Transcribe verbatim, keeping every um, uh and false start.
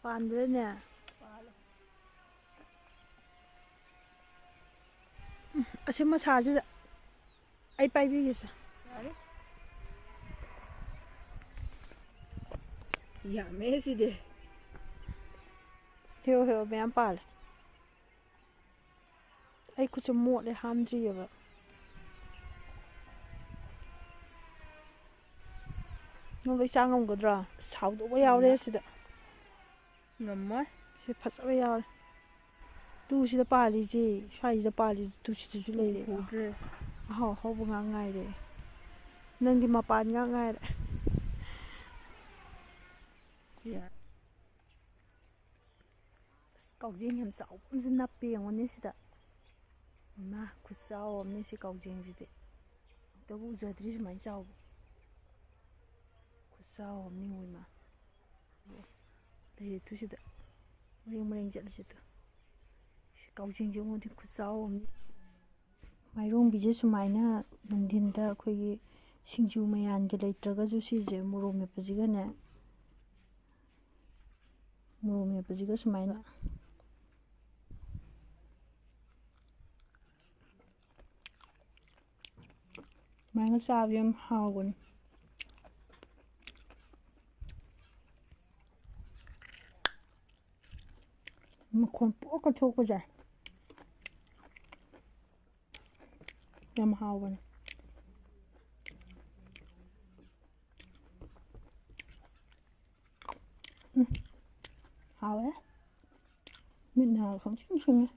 ꯄꯥꯟꯕ꯭ꯔꯥꯅꯦ? ꯎꯝ, ꯑꯁꯤ ꯃꯁꯥꯁꯤꯗ ꯑꯩ ꯄꯥꯏꯕꯤꯒꯦꯁꯦ꯫ ꯌꯥꯔꯦ꯫ ꯌꯥꯝꯃꯦ ꯁꯤꯗꯤ꯫ ꯍꯦꯌꯣ, ꯍꯦꯌꯣ, ꯃꯌꯥꯝ ꯄꯥꯜꯂꯦ꯫ ꯑꯩ ꯈꯨꯠꯁꯦ ꯃꯣꯠꯂꯦ, ꯍꯥꯝꯗ꯭ꯔꯤꯑꯕ꯫ ꯅꯪ ꯂꯣꯏ ꯆꯥ ꯉꯝꯒꯗ꯭ꯔꯣ? ꯁꯥꯎꯗꯧꯕ ꯌꯥꯎꯔꯦ ꯁꯤꯗ꯫ ꯉꯝꯃꯣꯏ꯫ ꯁꯤ ꯐꯖꯕ ꯌꯥꯎꯔꯦ꯫ ꯇꯨ ꯁꯤꯗ ꯄꯥꯜꯂꯤꯁꯦ, ꯁ꯭ꯋꯥꯏꯁꯤꯗ ꯄꯥꯜꯂꯤ ꯇꯨ ꯁꯤꯗꯁꯨ ꯂꯩꯔꯦ꯫ ꯎꯗ꯭ꯔꯦ꯫ ꯑꯍꯥꯎ ꯑꯍꯥꯎꯕ ꯉꯥꯛ ꯉꯥꯏꯔꯦ꯫ ꯅꯪꯗꯤ ꯃꯄꯥꯟ ꯉꯥꯛ ꯉꯥꯏꯔꯦ꯫ ꯌꯥ꯫ ꯑꯁ, ꯀꯥꯎꯖꯦꯡ ꯌꯥꯝ ꯆꯥꯎꯕ ꯑꯃꯁꯨ ꯅꯞꯄꯦ ꯌꯦꯡꯉꯨꯅꯦ ꯁꯤꯗ꯫ ꯏꯃꯥ, ꯈꯨꯠꯆꯥꯎ ꯑꯃꯅꯤ ꯁꯤ ꯀꯥꯎꯖꯦꯡꯁꯤꯗꯤ꯫ ꯑꯃꯨꯛꯇꯕꯨ ꯎꯖꯗ꯭ꯔꯤ ꯁꯨꯃꯥꯏꯅ ꯆꯥꯎꯕ꯫ ꯈꯨꯠꯆꯥꯎ ꯑꯃꯅꯤ ꯉꯣ ꯏꯃꯥ꯫ ꯂꯩꯔꯦ ꯇꯨ ꯁꯤꯗ꯫ ꯃꯔꯦꯡ ꯃꯔꯦꯡ ꯆꯠꯂꯤꯁꯦ ꯇꯨ꯫ ꯁꯤ ꯀꯥꯎꯖꯦꯡꯁꯦ ꯌꯦꯡꯉꯨꯅꯦ, ꯈꯨꯠꯆꯥꯎ ꯑꯃꯅꯤ꯫ ꯃꯥꯏꯔꯣꯡꯕꯤꯁꯦ ꯁꯨꯃꯥꯏꯅ ꯅꯨꯡꯊꯤꯟꯗ ꯑꯩꯈꯣꯏꯒꯤ ꯁꯤꯡꯖꯨ ꯃꯌꯥꯟꯒꯤ ꯂꯩꯇ꯭ꯔꯒꯁꯨ ꯁꯤꯁꯦ ꯃꯣꯔꯣꯛ ꯃꯦꯠꯄꯁꯤꯒꯅꯦ, ꯃꯣꯔꯣꯛ ꯃꯦꯠꯄꯁꯤꯒ ꯁꯨꯃꯥꯏꯅ, ꯁꯨꯃꯥꯏꯅ ꯆꯥꯕ ꯌꯥꯝ ꯍꯥꯎꯕꯅꯤ꯫ ꯃꯈꯣꯟ ꯄꯣꯛꯀ ꯊꯣꯛꯄꯁꯦ ꯌꯥꯝ ꯍꯥꯎꯕꯅꯤ꯫ ꯎꯝ, ꯍꯥꯎꯋꯦ꯫ ꯃꯤꯠ ꯅꯥꯒ ꯈꯪꯁꯤꯡ ꯁꯤꯡꯉꯦ꯫